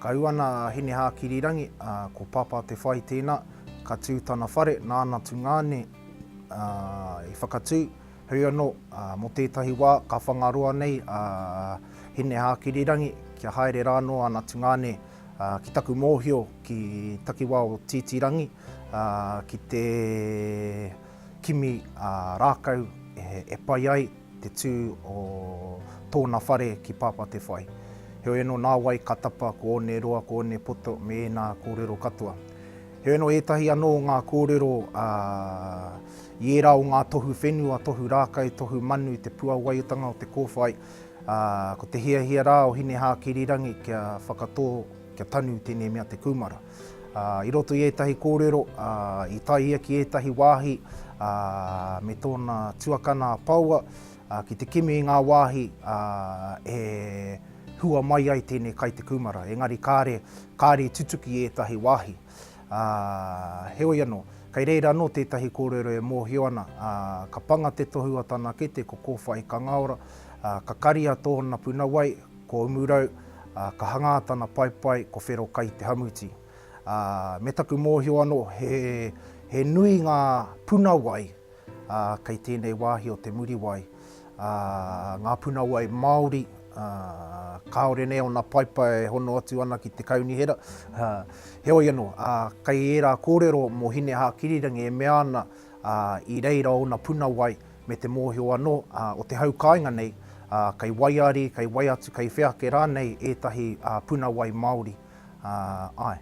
Ka ū ana a Hinehākirirangi, ā, ko Papa Te Whai tēnā, ka tū tana whare, nāna tungāne, ā, i whakatū. Heoi anō, ā, mō tētahi wā, ka whangaroa nei a Hinehākirirangi kia haere rānō ana tungāne, ā, ki taku mōhio ki takiwā o Tītīrangi, ā, ki te kimi, ā, rākau e pai ai te tū o tōna whare ki Papa Te Whai. Heoi anō nāwai ka tapa ko Oneroa, ko Onepoto me ēnā kōrero katoa. Heoi anō ētahi anō o ngā kōrero i ērā o ngā tohu whenua, tohu rākau, tohu manu, te puawaiotanga o te kōwhai, ā, ko te hiahia rā o Hinehākirirangi kia whakatō, kia tanu tēnei mea te kūmara. Ā, i roto i ētahi kōrero, ā, i tae ia ki ētahi wāhi, ā, me tōna tuakana a Paoa, ā, ki te kimi i ngā wāhi, ā, e hua mai ai tēnei kai te kūmara, engari kāre, kāre i tutuki i ētahi wāhi. Ā, heoi anō, kei reira anō tētahi kōrero e mōhio ana, ā, ka panga te tohu a tana kete ko Kōwhai Kangaora, ā, ka karia tōna puna wai, ko Umurau, ā, ka hangā tana paepae ko Whero Kai Te Hamuti. Ā, me taku mōhio anō, he, he nui ngā puna wai, ā, kei tēnei wāhi o Te Muriwai, ā, ngā puna wai Māori, ā, kāore nei ōna paepae e hono atu ana ki te kaunihera, ā, heoi anō, ā, kei ērā kōrero mō Hinehākirirangi e mea ana, ā, i reira ōna puna wai, me te mōhio anō o te hau kāinga nei, kei Waiari, kei Waiatu, kei whea ake rānei ētahi puna wai Māori. Āe.